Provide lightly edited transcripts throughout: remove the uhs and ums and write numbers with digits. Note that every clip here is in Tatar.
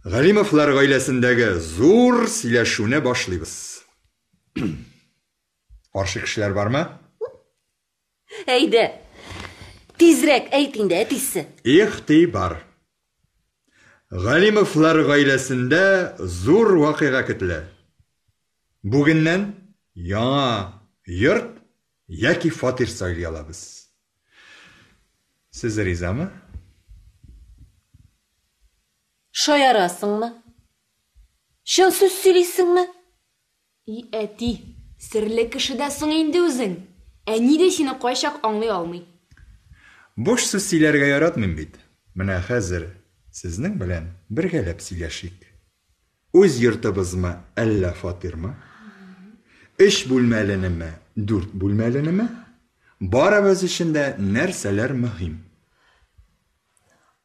Галимовлар гаиләсендәге зур сөйләшүне башлыйбыз. Каршы кешеләр бармы? Әйдә, тизрәк әйт инде, әтисе. Игътибар! Галимовлар гаиләсендә зур вакыйга көтелә. Бүгеннән яңа йорт яки фатир сайлый алабыз. Сез ризамы? Шаярасыңмы? Чын сүз сөйлисеңме? И әти, серле кеше дә соң инде үзең. Әни дә сине кайчак аңлый алмый. Буш сүз сөйләргә яратмыйм бит. Менә хәзер сезнең белән бергәләп сөйләшик. Үз йортыбызмы, әллә фатирмы? Өч бүлмәленеме, дүрт бүлмәленеме? Барыбыз өчен дә нәрсәләр мөһим?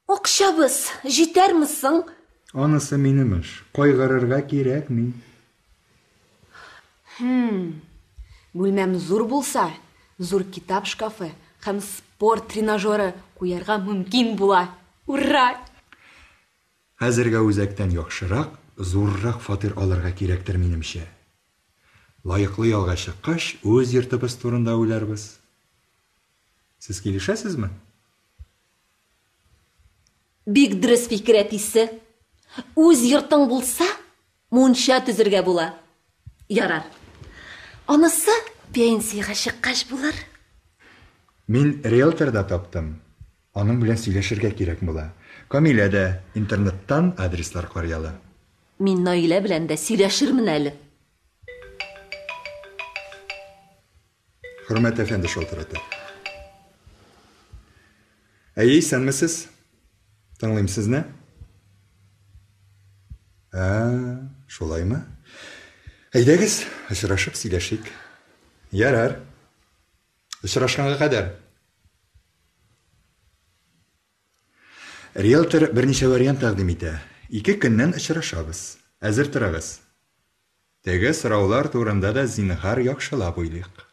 Акчабыз җитәрме соң? Анысы минем эш, кайгырырга кирәкми. Хм. Бүлмәм зур булса, зур китап шкафы һәм спорт тренажеры куярга мөмкин була. Ура! Хәзергә үзәктән яхшырак, зуррак фатир алырга кирәктер, минемчә. Лаеклы ялга чыккач, үз йортыбыз турында уйларбыз. Сез килешәсезме? Бик дөрес фикер, әтисе. Үз йортың булса, мунча төзергә була. Ярар. Анысы пенсиягә чыккач булыр. Мин риэлтор да таптым. Аның белән сөйләшергә кирәк була. Камилә дә интернеттан адреслар карый ала. Мин Наилә белән дә сөйләшермен әле. Хөрмәт әфәнде шалтырата. Әйе, исәнмесез. Тыңлыйм сезне. Ә, шулаймы? Әйдәгез, очрашып сөйләшик. Ярар. Очрашканга кадәр. Риэлтор берничә вариант тәкъдим итә. Ике көннән очрашабыз. Әзер торыгыз. Теге сораулар турында да зинһар яхшылап уйлыйк.